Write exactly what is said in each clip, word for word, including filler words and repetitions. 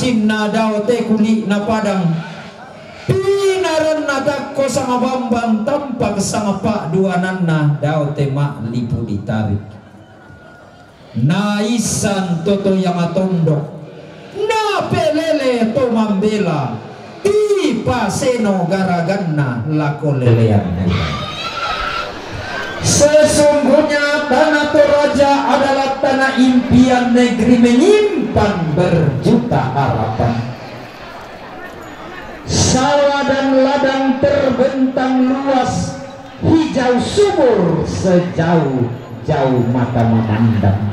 Inna dao te kuli'na padang, pinaranna takko sanga bambang, tampak sanga pa'duananna dao te ma'lipu ditarik. Naissan to toyang tondok, napelele to mambela, tipaseno garaganna lako lelean. Sesungguhnya tanah Toraja adalah tanah impian, negeri menyimpan berjuta harapan. Sawah dan ladang terbentang luas, hijau subur sejauh-jauh mata memandang.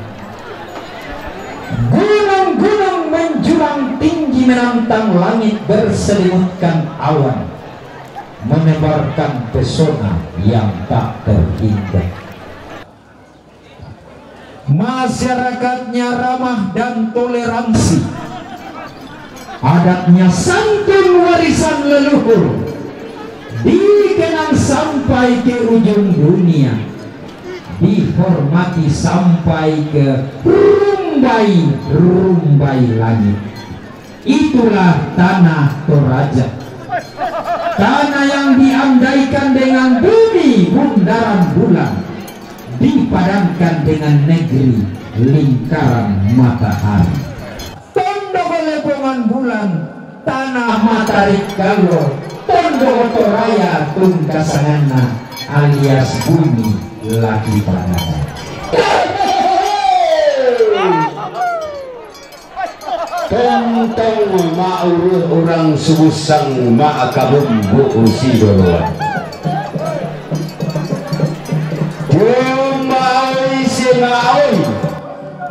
Gunung-gunung menjulang tinggi menantang langit, berselimutkan awan, menebarkan pesona yang tak terhingga. Masyarakatnya ramah dan toleransi. Adatnya santun, warisan leluhur, dikenang sampai ke ujung dunia, dihormati sampai ke rumbai-rumbai langit. Itulah tanah Toraja. Tanah yang diandaikan dengan bumi bundaran bulan, dipadankan dengan negeri lingkaran matahari. Tondok Lepongan Bulan, tanah Matarik Gallo, Tondok Toraya tungkasanganna, alias bumi laki padana. Tontong ma'uruh urang subussang ma'kabumbu sidoloan. Jombaoi simaoi,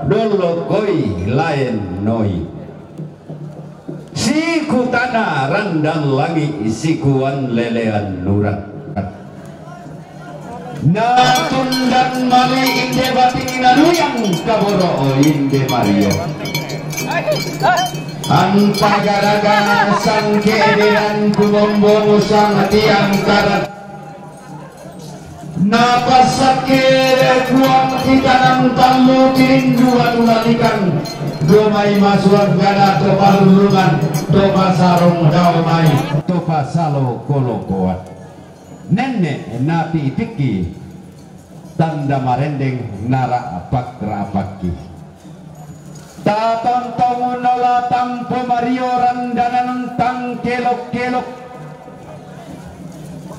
dollokoi laennoi. Sikutana randan langi, sikuan lelean nurang. Natundan mali inde bating, nanuyang kaboro inde mario. Antagaraga sangke edean kumombong sang tiang karat. Napassakke kuang titanang tallu tirinduan ulalikan, domai masuang gana to palullungan, to pasarong daomai, to pasalo kolokoan. Nenne' napi'pikki, tanda marendeng nara'pak-ra'pakki. Tatontong nola tampo mario randanan tang kelok-kelok.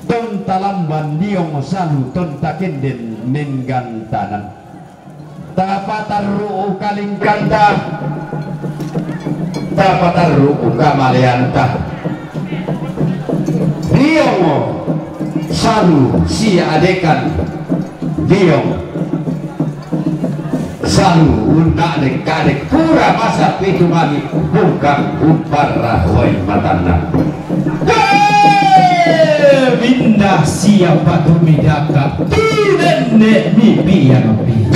Tonta lamban diong salu tonta kenden menggantanan. Tapatarru'u kalingkanta, tapatarru'u kamaleanta. Diongo salu sia adekan, diong salu unna'dek-kadek, pura masa pitu mami bungkang umparra wai matanna. He, minda siapa tu midaka, tu nenne' mipiang pi.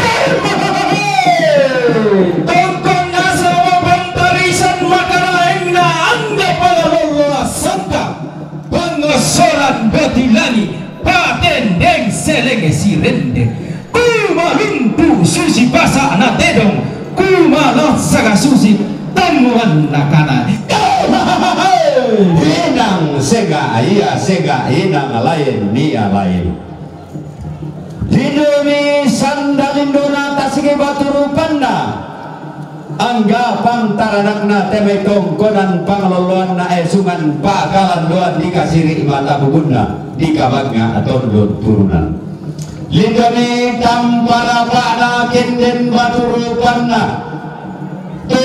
Tongkon nasaba pantarisan makaraengna, angga pala lollo assanta, pangosoran boti langi, patendeng selenge sirende. Kumaluntu susi pasa na tedong, kumalassaga susi tammuanna kana. Inang sega ia, sega inang lain nia lain. Lindomi sanda lindona tasigi batu rupanna. Angga pantaranakna te mai tongkonan pangaloloanna esungan pakalandoan dikasiri mata bubunna, dikabangnga tondon turunan. Lindomi tamparapa'na kenden batu rupanna. To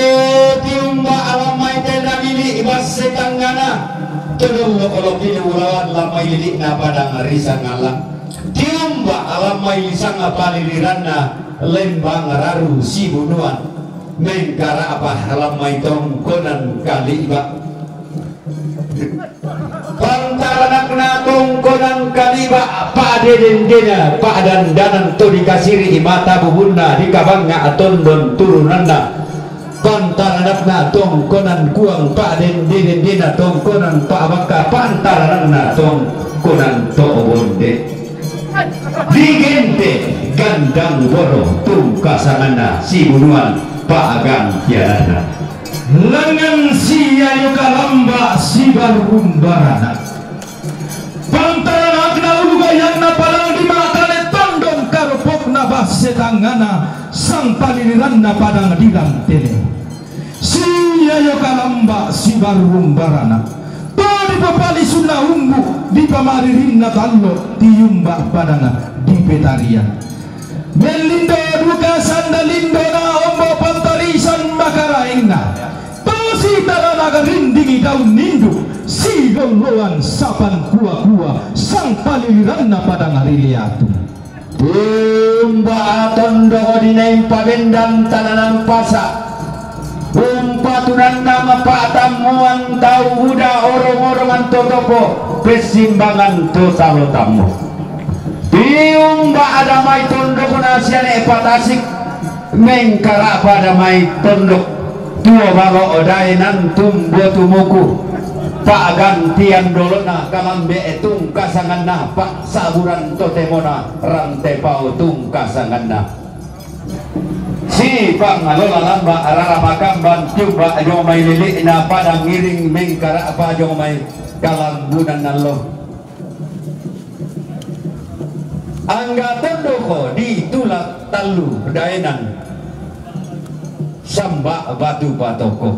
tiumba alammai te nalili basse tangngana. To dollo olo pili ulawan lammai lili'na padang risang Allah. Tiumba alammai lisang paliliranna lembang raru sibunuan. Mengkara'pa alammai tongkonan kaliba. Pantaranakna tongkonan kaliba, pa'dedendena, pa'dandanan to dikasiri mata bubunna, dikabangnga tondon turunanna. Pantaranakna tongkonan kuang, pa'dendedendena tongkonan pa'bakka, pantaranakna tongkonan to bonde. Digente gandang boro tungkasanganna sibunuan pa'gangkiananna. Lengan si Ayo Kalamba si Barung Baranak. Pantaranakna ulu gayangna padang di matane tondon karopokna basse tangngana sang paliliranna padang di rantene. Si Ayo Kalamba si Barung Baranak. To dipapalisunna umbu dipamaririnna tallo tiumba padang di petarian. Mellindo duka sanda lindona ombo pantarisan makaraengna. Tosi tarana garindingi daun nindu, si lolloan sapan kua-kua, sang paliliranna padang ri Liatu. Umba tondoko dinaing pabendan tananan pasa. Umpatunanna mapa'tammuan tau uda orong-orongan totopo pessimbangan to talotammu. Tiumba adamai tondokna siane patasik, mengkara'pa adamai tondok tuo balo daenan tumbo tumuku. Pa'gantian dolona kalambe tungkasanganna, pa'saburan totemona rante pao tungkasanganna. Si pangalola lamba rara makamban tiumba jong mai lili'na padang ngiring mengkara'pa jong mai kalambunan allo. Angga tondoko ditulak tallu daenan samba batu patoko.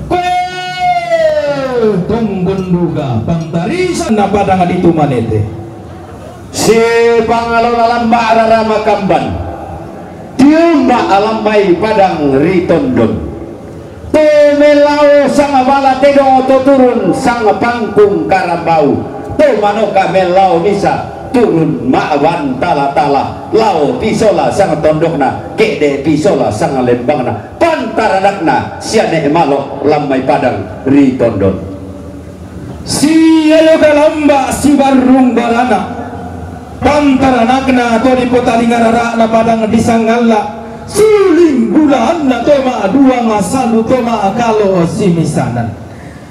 Kue tonggon duga pangtarisan na padang di tumanete. Si pangalola lamba rara makamban tiumba alambai padang ri tondon. To melao sang bala tedong to turun sang pangkung karambau. To manoka melao misa turun ma'ban tala-tala, lao pisola sang tondokna, ke'de pisola sang lembangna, pantaranakna siane malo lammai padang ri tondon. Si Ayo Kalamba si Barrung Barana. Pantaranakna to dipotalinga rara'na padang di Sangalla, suling bulaanna to ma'dua masalu to ma'kalo si misanan.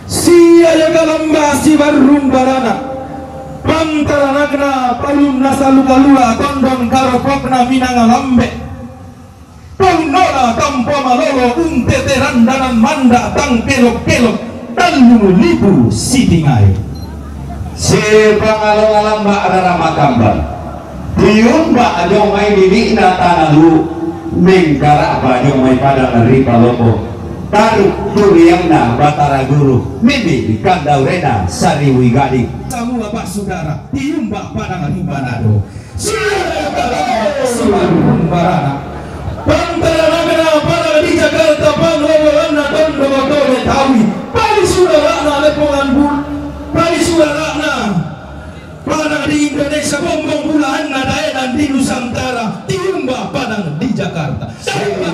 Si Ayo Kalamba si Barrung Barana. Pantaranakna paulunna salu kalua tondon karopokna minanga lambe. Paunona tampa malolo untete randanan manda tang kelok-kelok tallung lipu sitingai. Si pangalola lamba rara makamban. Tiumba jong mai lili'na tana lu, mengkara'pa jong mai padang ri palopo. Taruk turiangna Batara Guru, mimi kandaurena sariwi gading. Samua basudara, tiumba padang ri Manado. Sibarung barana. Pantaranakna padang di Jakarta, pangloloanna tondok to Betawi. Palisudara'na lepongan bul. Palisudara'na padang di Indonesia, bombong bulaanna daenan di Nusantara. Tiumba padang di Jakarta.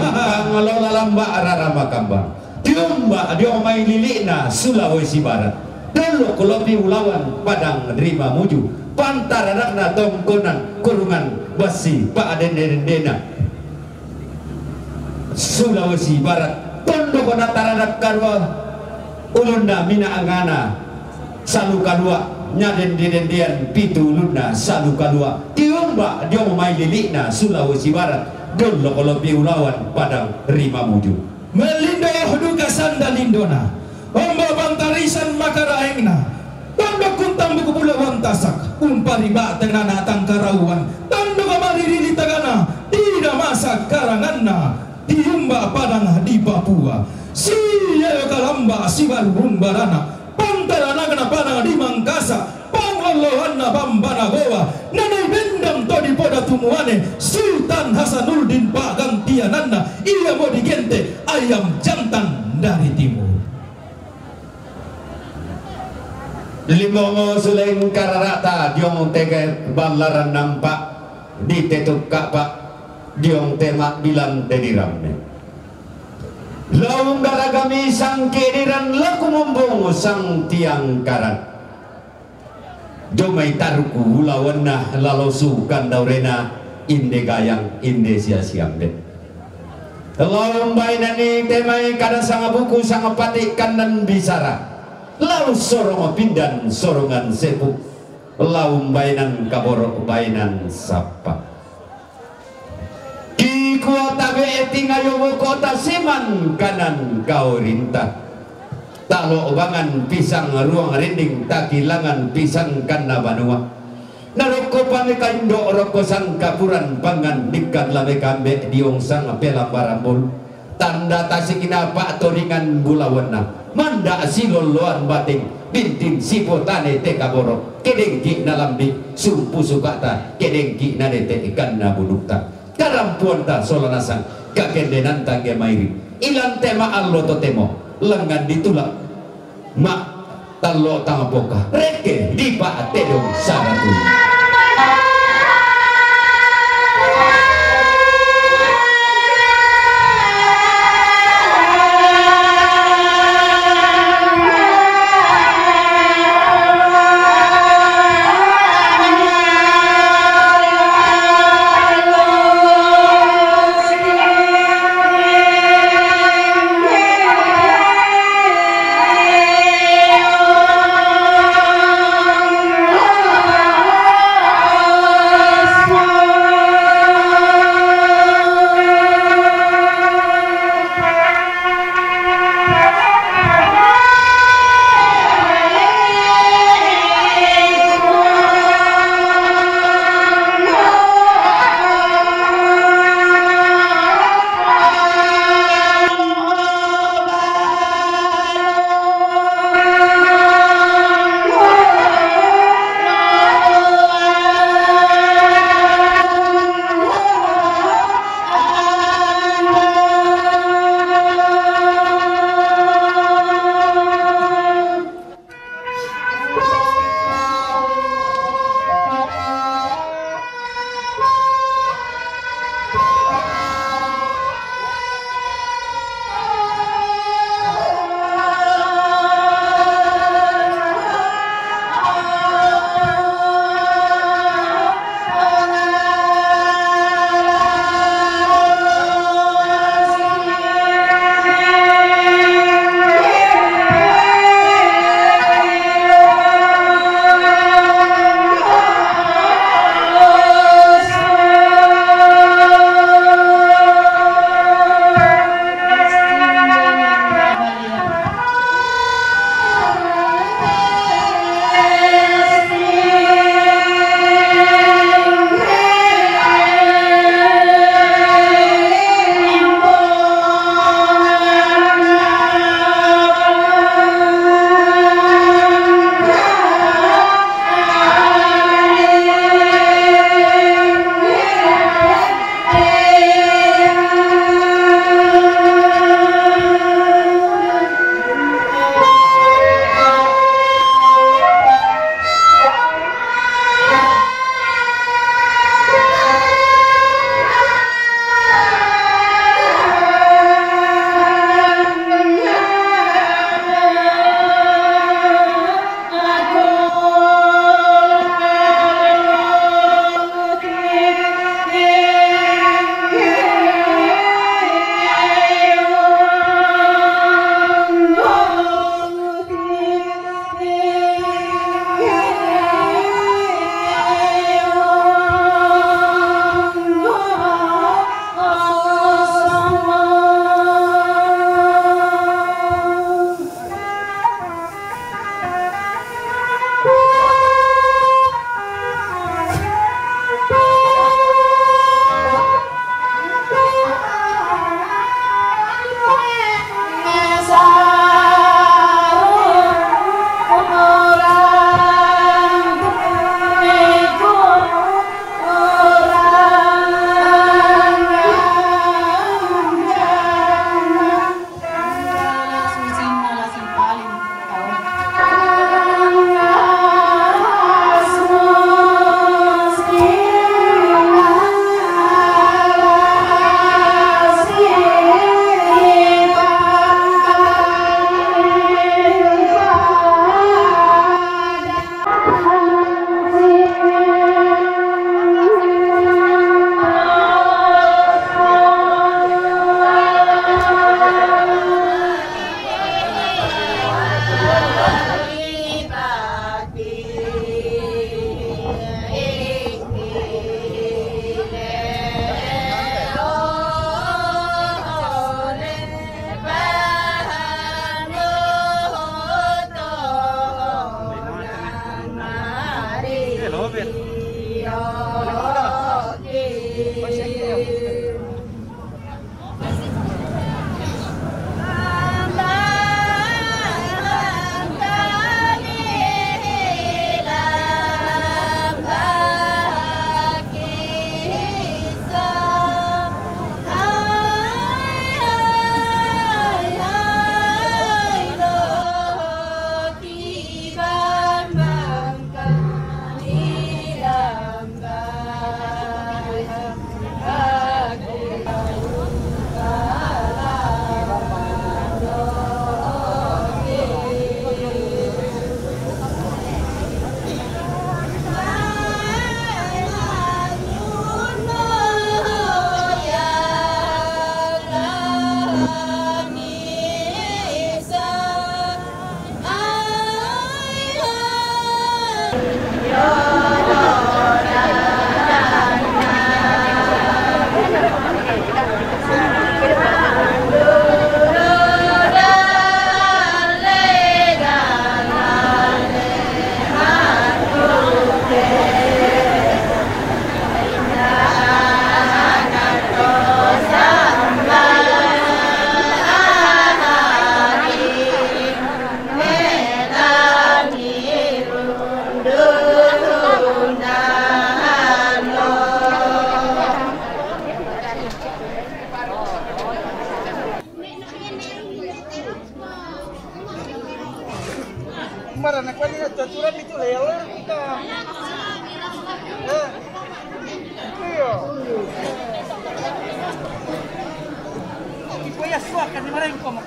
Pangalola lamba rara makamban. Tiumba jong mai lili'na Sulawesi Barat. Dolok lopi ulawan padang ri Mamuju. Pantaranakna tongkonan kurungan bassi pa'dende-dendena Sulawesi Barat. Tondokna taranak karua, ulunna mina angana salu kalua, nya dende-dendean pitu ulunna salu kalua. Tiumba jong mai lili'na Sulawesi Barat. Dolok lopi ulawan padang ri Mamuju. Mellindo duka sanda lindona. Ombo pantarisan makaraengna. Tondok kuntang buku bulawan tasak. Umpari ba tengana tangkarauan. Tondok mariri tagana. Tidak masak karanganna. Tiumba padang di Papua. Si Ayo Kalamba si Barung Barana. Pantaranakna padang di Mangkasa. Pangloloanna Bambana Gowa, nanai bendam to di poda tumuane, Sultan Hasanuddin pa'gantiananna, ia mo digente ayam jantan dari timur. Limongo suleng karara'ta diong tege ballaran nampa, di tetuk ka'pa diong tema bilang tediramme. Laung garagami sang kediran laku mombong sang tiang karan. Jomai taruku ulawanna lalosu kandaurena inde gayang inde sia-siambe. Laung bainani temai kada sanga buku sanga pati kandan bisara. Laung sorong pindan sorongan sepu. Laung bainan kaboro bainan sapa. Kiku Tabe' tingayo boko' tasiman kanan kaurinta. Talo' bangan pisang ruwang rinding, takilangan pisang kanna banua. Narokko pameka indo' rokko sangkapuran pangan nikkan lame kambe diong sang pelambaran bolu. Tanda tasikna pa'toringan bulawanna, manda' silolloan bateng, bintin sipotane te kaboro', kedengki' nalambi' sumpu suka'ta, kedengki' nadete' kanna budukta. Karampuanta sola nasang, kakendenanta ngemairi. Ilante ma'allo totemo, langngan ditula' ma' tallo tangpoka, rekke dipa'tedong saratu. Mara na kwani na tatura mitu leo. Eh. Iyo. Iko ya suaka ni mara ingkoma.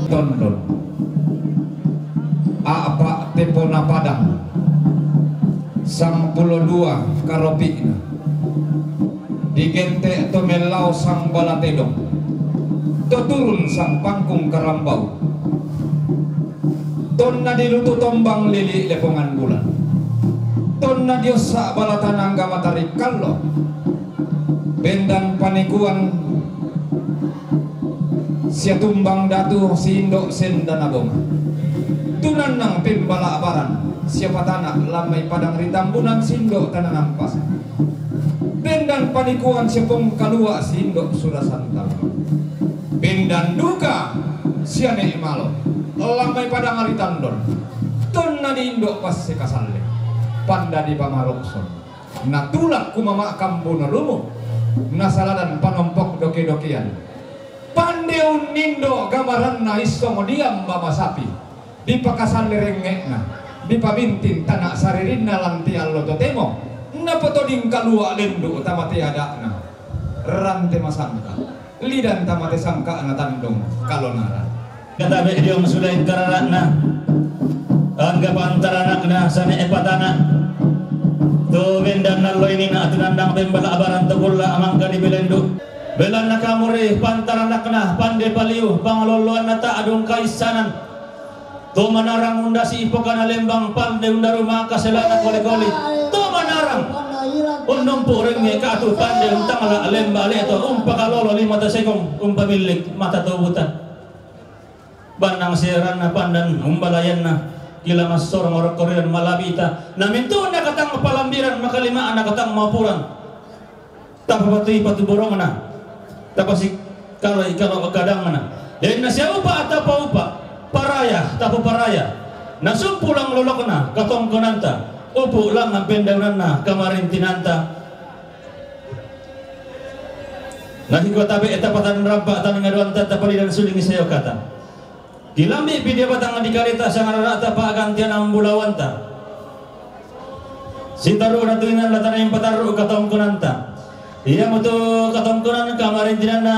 Tondon. Apa' tepona padang. Sampulo dua karopi'na. Digente' to mellao sang bala tedong, to turun sang pangkung karambau. Tonna dilutu tombang lili' lepongan bulan. Tonna diossa' bala tana angga matari kallo. Bendan panikuan sia tumbang datu si indo' sendana bonga. Tunannang pembala'baran sia patana' lan mai padang ri tambunan si indo' tana nampasa. Bendan panikuan sia pongkalua' si indo' sura santang. Bendan duka sia ne' malo lan mai padang ri tandon. Tonna di indo' passe kasalle, panda di pamarokson. Natulak kumama' kambu nalumu, nasaladan panompok doke-dokean. Pande unnindo gamaranna issong diamba masapi, dipakasalle rengnge'na, dipabintin tana' saririnna lan te allo totemo, napotoding kalua' lendu' tama te ada'na, rante masangka'. Lidan tama te sangka'na tandung kalonaran. Katabe' dio masudai karara'na, angga pantaranakna sane' patana'. Tu bendan nallo inina' tu nandang pembala'baran tu kulla' mangka dibelendu'. Belanna kamu ri pantaranakna pande paliu pangalolloanna ta'dung kaissanan. To manarang undasi pokana lembang pande undaru maka selana koli-koli. To manarang unnompu rengnge katu pande untangla lemba leto umpakalolo lima tasekong umpamillik mata to buta. Bannang seranna pandan umbalayanna kila massorong orokkoriran malabita. Namintu nakatang palambiran makalima nakatang maupuran. Tapapatui patuborongna, tapasikaloi-kalo kadangna. Denna siaupa tapaupa, paraya tapaparaya. Nasumpulang lolokna katongkonanta, Upu' langngan pendaunanna kamarintinanta. Nahiko tabe' tapatan rabba' taningaduanta tapalidan suling seyo kata. Kilambi' pidio batang dikalita sangarara'ta pa'gantianan bulawanta. Sitarru'na tu inan latanaing patarru' katongkonanta. Iamotu katongkonan kamarintinanna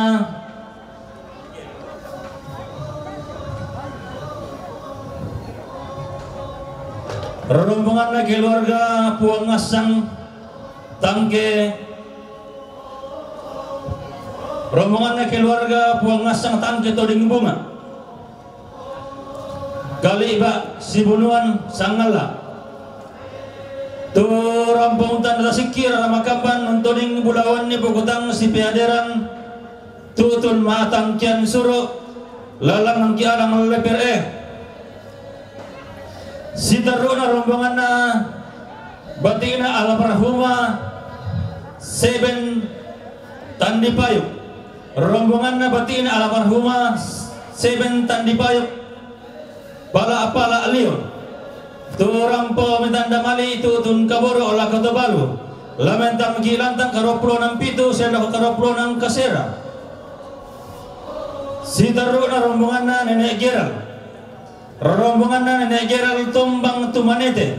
rombonganna keluarga Puang Ngassang Tangke, rombonganna keluarga Puang Ngassang Tangke Toding Bunga. Kali'ba' sibunuan sangalla. Tu rampoung tanda tasikki' rara makamban untoding bulawanni pokutang sipeaderan tu'tun matangkian suru' lalangangki' alang leper e. Sitarru'na rombonganna bati'na almarhuma Seben Tandipayuk. Rombonganna bati'na almarhuma Seben Tandipayuk, pala'-pala' liyo. Tu rampo metanda mali' tu'tun kaboro' lako Tobalu. Lamentamaki' lantang karuappulo enam pitu siaga lako karuappulo enam kasera. Sitarru'na rombonganna Nene' Geral. Rombonganna Nene' Geral Tombang Tumanete.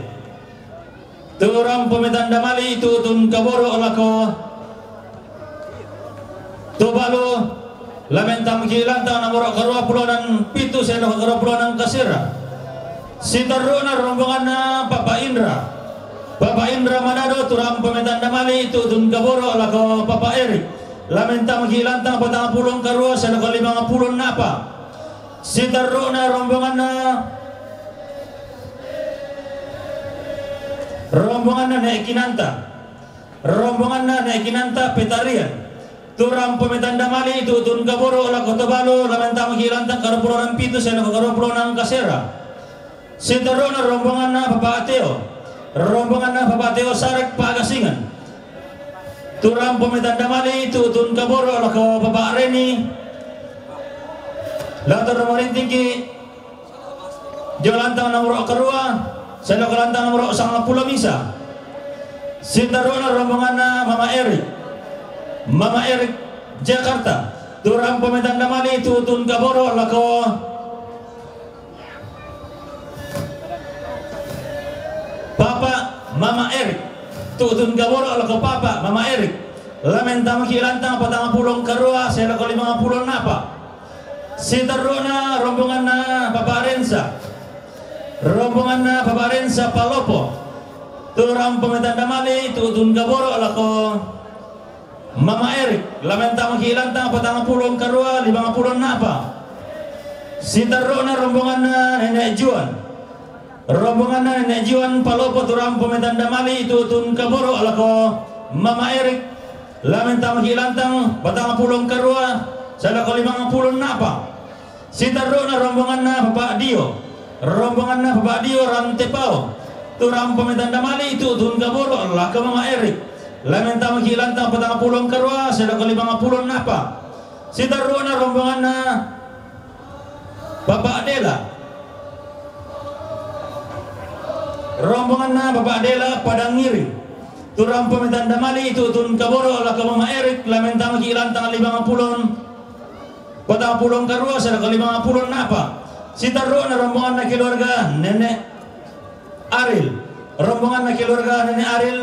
Tu rampo metanda mali' tu'tun kaboro' lako Tobalu, lamentamaki' lantang nomoro' karuappulo enam pitu siaga lako karuappulo enam kasera. Sitarru'na rombonganna Papa Indra. Papa Indra Manado tu rampo metanda mali' tu'tun kaboro' lako Papa Erik. Lamentamaki' lantang patangpulo karua siaga lako limangpulo napa. Sitarru'na rombonganna, rombonganna Nene' Kinanta. Rombonganna Nene' Kinanta Petarian. Tu rampo metanda mali' tu'tun kaboro' lako Tobalu, lamentamaki' lantang karuappulo enam pitu siaga lako karuappulo enam kasera. Sitarru'na rombonganna Papa Teo. Rombonganna Papa Teo Sarek Pagasingan. Tu rampo metanda mali' tu'tun kaboro' lako Papa Reni. Lantang nomoro' tinggi. Dio lantang nomoro' karua, siaga lako lantang nomoro' sangpulo misa. Sitarru'na rombonganna Mama Erik. Mama Erik Jakarta. Tu rampo metanda mali' tu'tun kaboro' lako Papa Mama Erik. Tu'tun kaboro' lako Papa Mama Erik. Lamentamaki' lantang patangpulo karua siaga lako limangpulo napa. Sitarru'na rombonganna Papa Rensa. Rombonganna Papa Rensa Palopo. Tu rampo metanda mali' tu'tun kaboro' lako Mama Erik, lamentamaki' lantang patangpulo karua limangpulo napa. Sitarru'na rombonganna Nene' Juan. Rombonganna Nene' Juan Palopo tu rampo metanda mali' tu'tun kaboro' lako Mama Erik. Lamentamaki' lantang patangpulo karua siaga lako limangpulo napa. Sitarru'na rombonganna Papa Dio. Rombonganna Papa Dio Rantepao. Tu rampo metanda mali' tu'tun kaboro' lako Mama Erik. Lamentamaki' lantang patangpulo karua siaga lako limangpulo napa. Sitarru'na rombonganna Papa Dela. Rombonganna Papa Dela Padang Ngiring. Tu rampo metanda mali' tu'tun kaboro' lako Mama Erik, lamentamaki' lantang limangpulo, patangpulo karua siaga lako limangpulo napa. Sitarru'na rombonganna keluarga Nene' Aril. Rombonganna keluarga Nene' Aril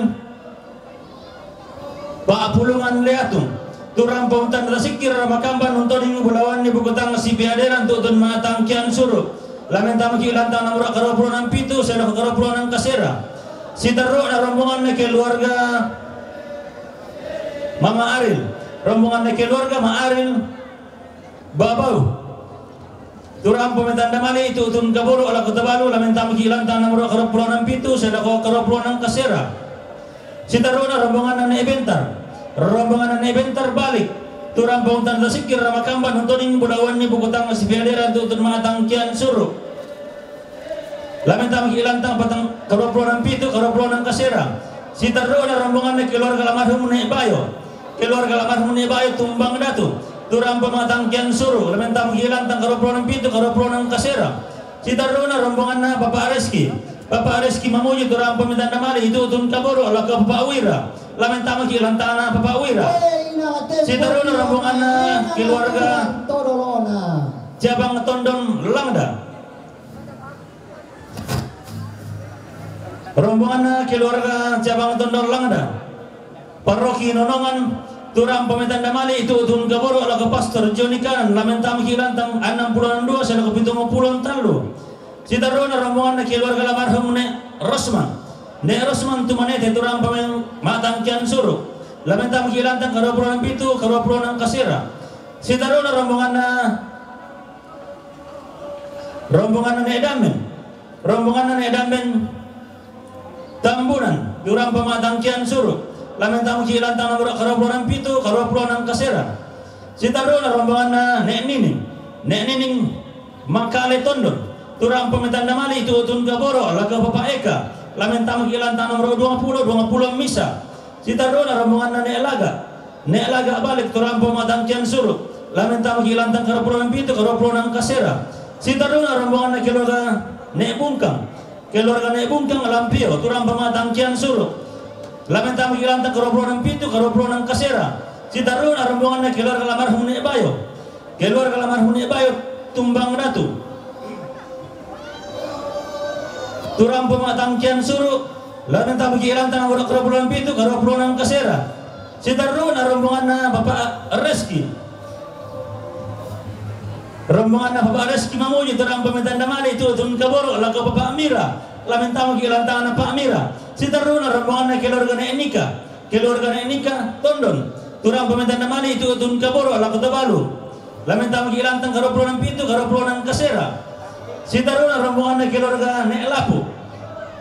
Pa'pulungan Leatung. Tu rampo tanda tasikki' rara makamban untoding bulawanni pokutang sipeaderan tu'tun matangkian suru'. Lamentamaki' lantang nomoro' karuappulo enam pitu siaga lako karuappulo enam kasera. Sitarru'na rombonganna keluarga Mama Aril. Rombonganna keluarga Ma Aril Babau. Tu rampo metanda mali' tu'tun kaboro' lako Tobalu, lamentamaki' lantang nomoro' karuappulo enam pitu siaga lako karuappulo enam kasera. Sitarru'na rombonganna Nene' Bentar. Rombonganna Nene' Bentar Balik. Tu rampo tanda tasikki' rara makamban untoding bulawanni pokutang sipeaderan tu'tun matangkian suru'. Lamentamaki' lantang patang, karuappulo enam pitu, karuappulo enam kasera. Sitarru'na rombonganna keluarga almarhum Nene' Bayo. Keluarga almarhum Nene' Bayo Tumbang Datu. Tu rampo matangkian suru'. Lamentamaki' lantang karuappulo enam pitu, karuappulo enam kasera. Sitarru'na rombonganna Papa Reski. Papa Reski Mamuju, tu rampa mitanda mali, itu tun kaboro lako Papa Wira. Lamen tamaki lantana Papa Wira. Sitaruna rombonganna keluarga cabang Tondon Langda. Rombonganna keluarga cabang Tondon Langda, Paroki Nonongan, tu rampa mitanda mali, itu tun kaboro lako Pastor Joni Kanan, lamen tamaki lantang annang pulo dua, salako pitung pulo tallu. Sitaruna rombonganna keluarga almarhum Nek Rosman. Nek Rosman tu Manete, tu rampa mitangkian suru. Lamen tamaki lantang karua pulo pitu, karua pulo kasera. Sitaruna rombonganna, rombonganna Nek Damben. Rombonganna Nek Damben Tambunan, tu rampa mitangkian suru. Lamen tamaki lantang nomor karua pulo pitu, karua pulo kasera. Sitaruna rombonganna Nek Nining. Nek Nining Makale Tondon, tu rampa mitanda mali, itu tun kaboro lako Papa Eka. Lamen tamaki lantang nomor dua pulo, dua pulo misa. Sitaruna rombonganna Nek Laga. Nek Laga Balik, tu rampa mitangkian suru. Lamen tamaki lantang karua pulo pitu, karua pulo kasera. Sitaruna rombonganna keluarga Nek Bungkang. Keluarga Nek Bungkang Lampio, tu rampa mitangkian suru. Lamen tamaki lantang karua pulo pitu, karua pulo kasera. Sitaruna rombonganna keluarga almarhum Nek Bayo. Keluarga almarhum Nek Bayo Tumbang Datu, tu rampa mitangkian suru. Lamen tamaki lantang nomor karua pulo pitu, karua pulo kasera. Sitaruna rombonganna Papa Reski. Rombonganna Papa Reski Mamuju, tu rampa mitanda mali, itu tun kaboro lako Papa Mira. Lamen tamaki lantana Papa Mira. Sitaruna rombonganna keluarga Nek Nika. Keluarga Nek Nika Tondon, tu rampa mitanda mali, itu tun kaboro lako Tobalu. Lamen tamaki lantang karua pulo pitu, karua pulo kasera. Sitaruna rombonganna keluarga Nek Lapu.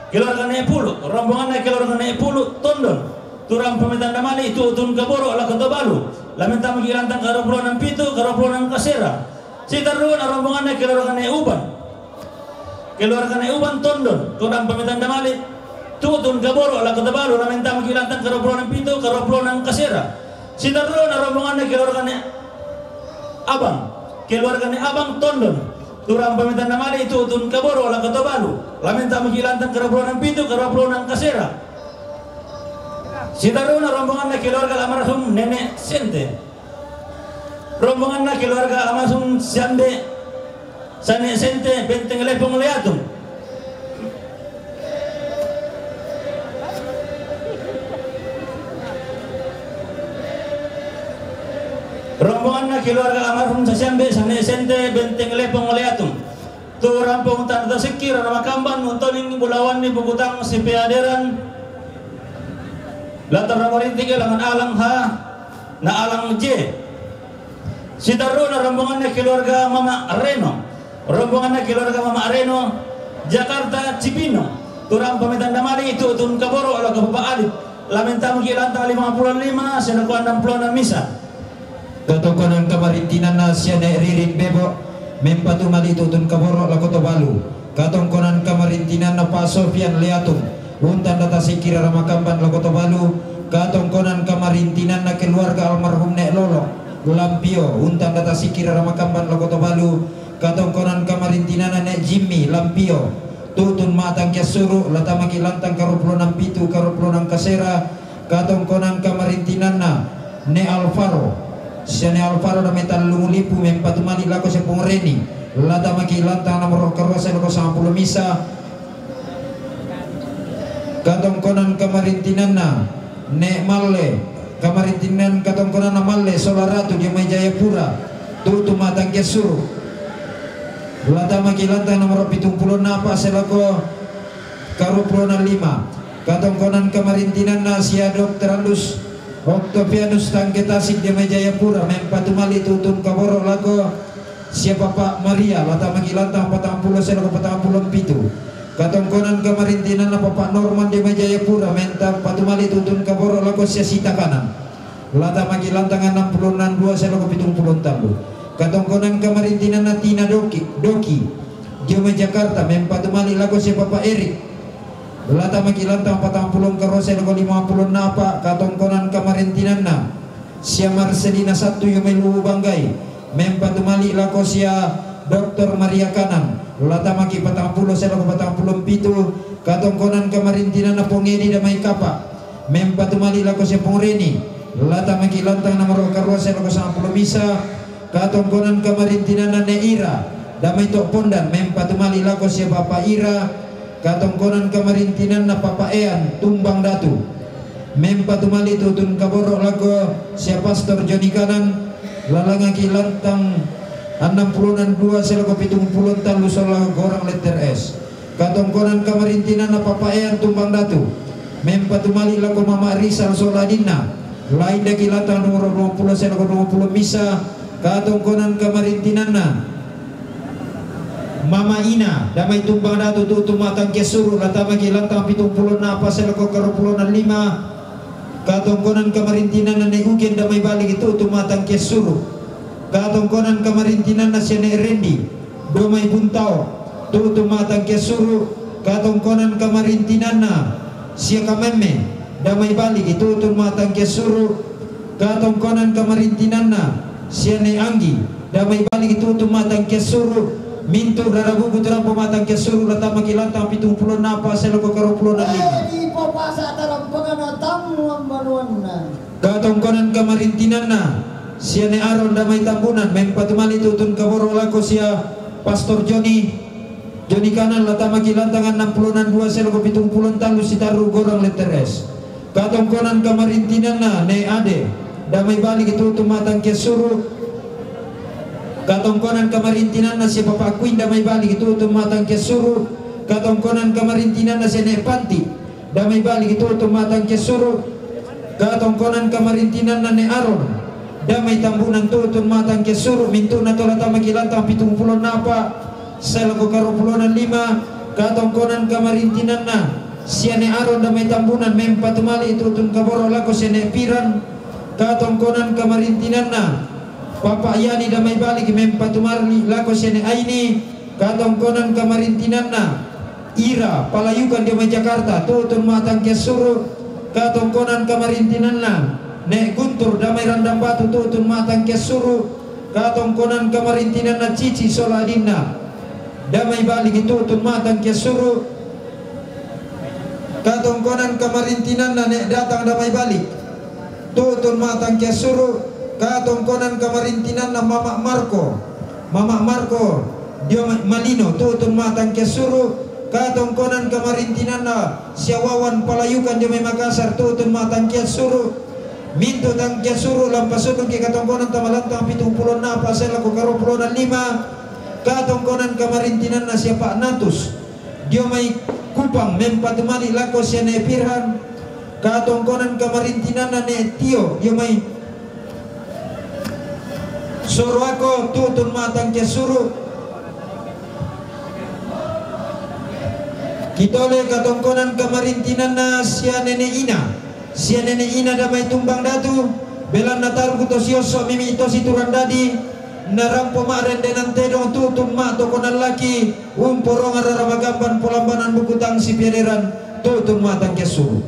Keluarga Nek Pulu, rombonganna keluarga Nek Pulu Tondon, tu rampa mitanda mali, itu tun kaboro lako Tobalu. Lamen tamaki lantang karua pulo pitu, karua pulo kasera. Sitaruna rombonganna keluarga Nek Uban. Keluarga Nek Uban Tondon, tu rampa mitanda mali, itu tun kaboro lako Tobalu. Lamen tamaki lantang karua pulo pitu, karua pulo kasera. Sitaruna rombonganna keluarga Nek Abang. Keluarga Nek Abang Tondon, tu rampa mitanda mali, itu tun kaboro lako Tobalu. Lamen tamaki lantang karua pulo pitu, karua pulo kasera. Sitaruna rombonganna keluarga almarhum Nenek Sente. Rombonganna keluarga almarhum Siambe Sane Sente, Benteng Lepong Leatung. Rombonganna keluarga almarhum Sasiambe Sane Sente, Benteng Lepong Leatung, tu rampa untanda Tasikki Rara Makamban, untoning bulawanni Bukutang Sipeaderan, latar Ramarinting, langan Alang H, na Alang J. Sitaruna rombonganna keluarga Mama Reno. Rombonganna keluarga Mama Reno, Jakarta Cibinong, tu rampa mitanda mali, itu tun kaboro lako Papa Alit. Lamen tamaki lantang lima pulo lima, salako annang pulo misa. Katongkonan kamarintinanna sia Nek Ririn Bebo, mempatumali, itu tun kaboro lako Tobalu. Katongkonan kamarintinanna Pa Sofian Leatung, untanda Tasikki Rara Makamban lako Tobalu. Katongkonan kamarintinanna keluarga almarhum Nek Lolo Lampio, untanda Tasikki Rara Makamban lako Tobalu. Katongkonan kamarintinanna Nek Jimmy Lampio, tutun mitangkian suru, latamaki lantang karua pulo pitu, karua pulo kasera. Katongkonan kamarintinanna Nek Alvaro, sia Nek Alvaro Dame Tallung Lipu, mempatumali lako sia Pong Reni, latamaki lantang nomor karua salako sangpulo misa. Katongkonan kamarintinanna Nek Malle, kamarintinan katongkonanna Malle sola Ratu dio mai Jayapura, tutun mitangkian suru, latamaki lantang nomor pitung pulo napa salako karua pulo lima. Katongkonan kamarintinanna sia Dokter Andus Octavianus Tangke Tasik dio mai Jayapura, mempatumali, tutun kaboro lako sia Papa Maria, latamaki lantang patang pulo salako patang pulo pitu. Katongkonan kamarintinanna Papa Norman dio mai Jayapura, mempatumali, tutun kaboro lako sia Sita Kanan, latamaki lantang annang pulo dua salako pitung pulo tallu. Katongkonan kamarintinanna Tina Doki, Doki dio mai Jakarta, mempatumali lako sia Papa Erik, latamaki lantang patang pulo karua salako lima pulo napa. Katongkonan kamarintinanna sia Marcelina Sattu dio mai Luwu Banggai, mempatumali lako sia Dokter Maria Kanan, Latamaki patang pulo sia lako patang pulo pitu, katongkonan kamarintinanna Pong Edi damai Kapa. Mempatumali lako sia Pong Reni. Latamaki lantang nomoro karua sia lako sangpulo misa, katongkonan kamarintinanna Ne Ira damai Tok Pondan, mempatumali lako sia Papa Ira, katongkonan kamarintinanna Papa Ean Tumbang Datu. Mempatumali tutun kaboro lako sia Pastor Joni Kanan, lalangaki lantang annang pulonan dua sia lako pitung pulo tallu sola gorang letter S. Katongkonan kamarintinanna Papa Ean Tumbang Datu. Mempatumali lako Mama Rizal sola adinna. Laindaki lantang nomoro dua pulo sia lako dua pulo misa. Katongkonan kamarintinanna Mama Ina damai Tumbang Datu tutun matang ke suru, latamaki lantang pitung pulo napa sia lako karua pulo na lima. Katongkonan kamarintinanna Ne Ugen damai Baligi tutun matang ke suru. Katongkonan kamarintinanna sia Ne Rendi damai Buntao tutun matang ke suru. Katongkonan kamarintinanna sia Kamemme damai Baligi tutun matang ke suru. Katongkonan kamarintinanna sia Ne Anggi damai Baligi tutun matang ke suru. Mintu rara bubu tu rampo matang ke suru, latamaki lantang pitung pulo napa sia lako karua pulo na lima. Edi popasa tarampangana tammu ambanuanna. Katongkonan kamarintinanna sia Ne Aron damai Tambunan, mempatumali tutun kaboro lako sia Pastor Joni, Joni Kanan, latamaki lantang annang pulonan dua sia lako pitung pulo tallu sitarru gorang letter S. Katongkonan kamarintinanna Ne Ade damai Baligi tutun matang ke suru. Katongkonan kamarintinanna sia Papa Kuin damai Baligi tutun matang ke suru. Katongkonan kamarintinanna sia Ne Panti damai Baligi tutun matang ke suru. Katongkonan kamarintinanna Ne Aron damai Tambunan tutun matang ke suru. Mintu na to latamaki lantang pitung pulo napa sia lako karua pulo na lima. Katongkonan kamarintinanna sia Ne Aron damai Tambunan, mempatumali tutun kaboro lako sia Ne Piran. Katongkonan kamarintinanna Papa Yani damai Baligi, mempatumali lako sia Ne Aini. Katongkonan kamarintinanna Ira Palayukan damai Jakarta tutun matang ke suru. Katongkonan kamarintinanna Ne Guntur damai Randang Batu tutun matang ke suru. Katongkonan kamarintinanna Cici sola adinna damai Baligi tutun matang ke suru. Katongkonan kamarintinanna Ne Datang damai Baligi tutun matang ke suru. Katongkonan kamarintinanna Mama Marco, Mama Marco dio Ma-, Malino tutun matang ke suru. Katongkonan kamarintinanna sia Wawan Palayukan damai Makassar tutun matang ke suru. Mintu tang ke suru, lampasudungki katongkonan tama lantang pitung pulo napa sia lako karua pulo na lima. Katongkonan kamarintinanna sia Pa Natus dio mai Kupang, mempatumali lako sia Ne Pirhan. Katongkonan kamarintinanna Ne Tio dio mai Soroako tutun matang ke suru. Kitole katongkonan kamarintinanna sia Nene Ina, sia Nene Ina damai Tumbang Datu. Belanna taruk to siosso mimi to siturang dadi, narampo ma'rendenan tedong tutun ma toko nallaki, umporongan rara magamban polambanan buku tang sipiaderan tutun matang ke suru.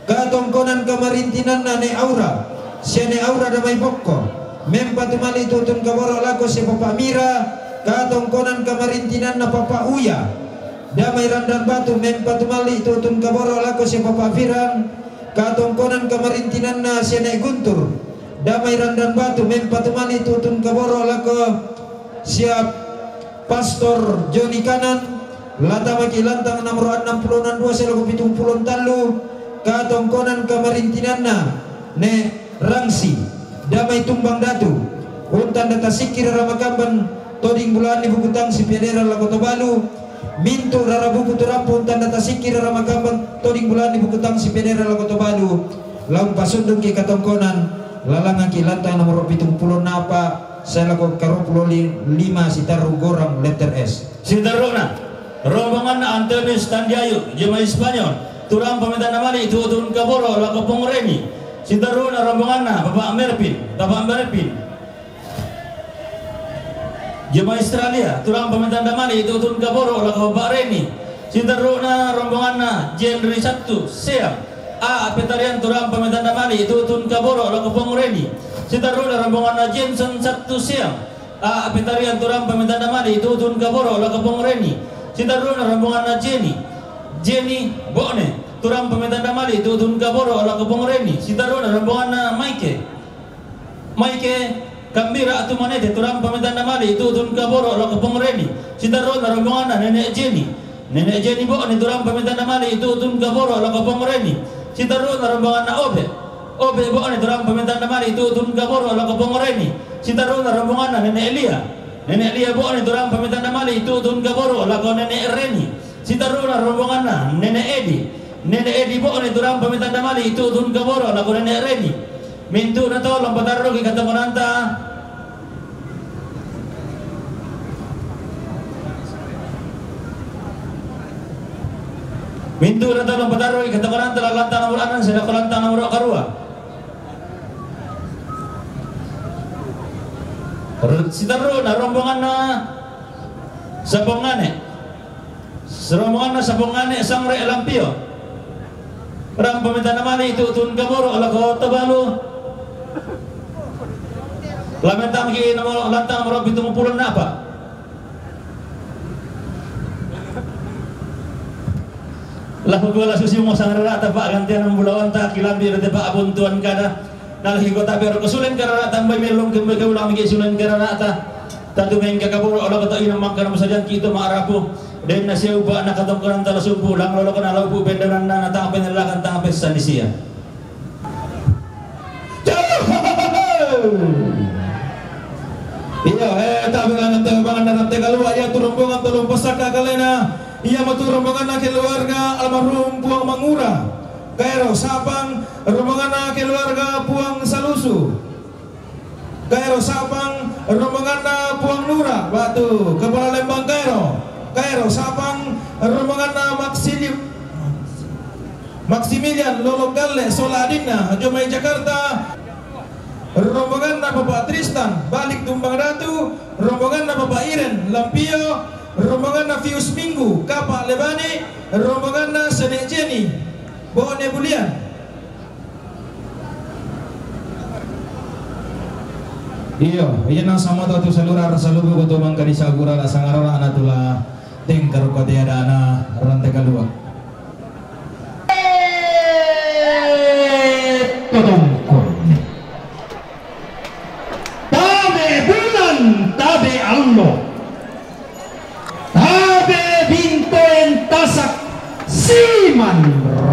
Katongkonan kamarintinanna Ne Aura, sia Ne Aura damai Bokko, mempatumali tutun kaboro lako sia Papa Mira. Katongkonan kamarintinanna Papa Uya damai Randan Batu, mempatumali tutun kaboro lako sia Papa Firang. Katongkonan kamarintinanna sia Ne Guntur damai Randan Batu, mempatumali tutun kaboro lako sia Pastor Joni Kanan, latamaki lantang nomor annang pulo nandua sia lako pitung pulo tallu. Katongkonan kamarintinanna Ne Rangsi damai Tumbang Datu, untanda tasikki rara magamban toding bulaanni buku tang sipiaderan lako Tobalu. Mintu rara buku turampo untanda tasikki rara magamban toding bulaanni buku tang sipiaderan lako Tobalu. Laung pasundungki katongkonan, lalangaki lantang nomor pitung pulo napa sia lako karua pulo lima sitarru gorang letter S. Sitarruna rombonganna Antemis Tandiayu, jemaah Spanyol, turang pamita namani tutun kaboro lako Pong Reni. Sitarruna rombonganna Bapak Merpin, Bapak Merpin, jemaah Australia, turang pamita namani tutun kaboro lako Bapak Reni. Sitarruna rombonganna Jenri Sattu Seang, A Petarian, turang pamita namani tutun kaboro lako Pong Reni. Sitarruna rombonganna Jenson Sattu Seang, A, Petarian turang pamitanda mali tu'utun kaboro' lao ko Pong Reni. Sitarru'na rombonganna Jenny. Jenny, bo'ne, turang pamitanda mali tu'utun kaboro' lao ko Pong Reni. Sitarru'na rombonganna Maike. Maike, Kambira Tumanete turang pamitanda mali tu'utun kaboro' lao ko Pong Reni. Sitarru'na rombonganna Nene' Jenny. Nene' Jenny bo'ne turang pamitanda mali tu'utun kaboro' lao ko Pong Reni. Sitarru'na rombonganna Obe. Obe bo'ne turang pamitanda mali tu'utun kaboro' lao ko Pong Reni. Sitarru'na rombonganna Nene' Elia. Nene' Elia bo'ne turang pamitanda mali tu'utun kaboro' lao ko Nene' Reni. Sitarru'na rombonganna Nene' Edi. Nene' Edi bo'ne turang pamitanda mali tu'utun kaboro' lao ko Nene' Reni. Mintu'na to la umpatarruki katokonanta. Mintu'na to la umpatarruki katokonanta lao lantang nomoro' annan sibawa lantang nomoro' karua. Sitarru'na rombonganna Sapongngane. Rombonganna Sapongngane Sangre' Lampio. Turang pamitanda mali tu'utun kaboro' lao ko Tobalu. La mentangki' nomoro', lantang nomoro' pitung pulo napa. La hukua la susi mo sangrera'ta pa'gantian bulawanta kilambi' ri te pa'buntuan kada. Nalaki' kota bero ko sulen karara'ta mbai mellong kembe keulang miki sulen karara'ta. Tatu mengka kaboro' lao ko to inang mangkana musajangki' to ma'rapu. Denna siupa' na katongkonanta la sumpu' lang lolokona la upu' pendananna na tang penellakan tang pessanisia. Iyo, eh, tabe' lanna te manganna te kalua' iya tu rombongan tolong pasaka kalena. Iya matu rombonganna keluarga almarhum Puang Mangura. Kaero Sapang, rombonganna keluarga Puang Salusu. Kaero Sapang, rombonganna Puang Nura, batu Kepala Lembang Kaero. Kaero Sapang, rombonganna Maksili-, Maximilian Lolok Galle sola adinna, jomai Jakarta. Rombonganna Bapak Tristan, balik Tumbang Datu. Rombonganna Bapak Iren, Lampio. Rombonganna Fius Minggu, Kapa' Lebani. Rombonganna Sene' Jenny, Bo'ne Bulian. Iyo, iya nasang matu tu salura' salubu' tu mangka di sabura' la sangarara' na tu la tengkaru' katiadana rante kalua'. Totongkon. Tabe' bulan, tabe' allo. Tabe' bintoen tasak, siman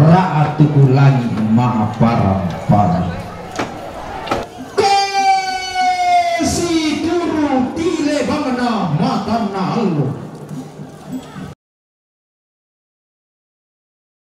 ra'atuku langi' ma'para-para.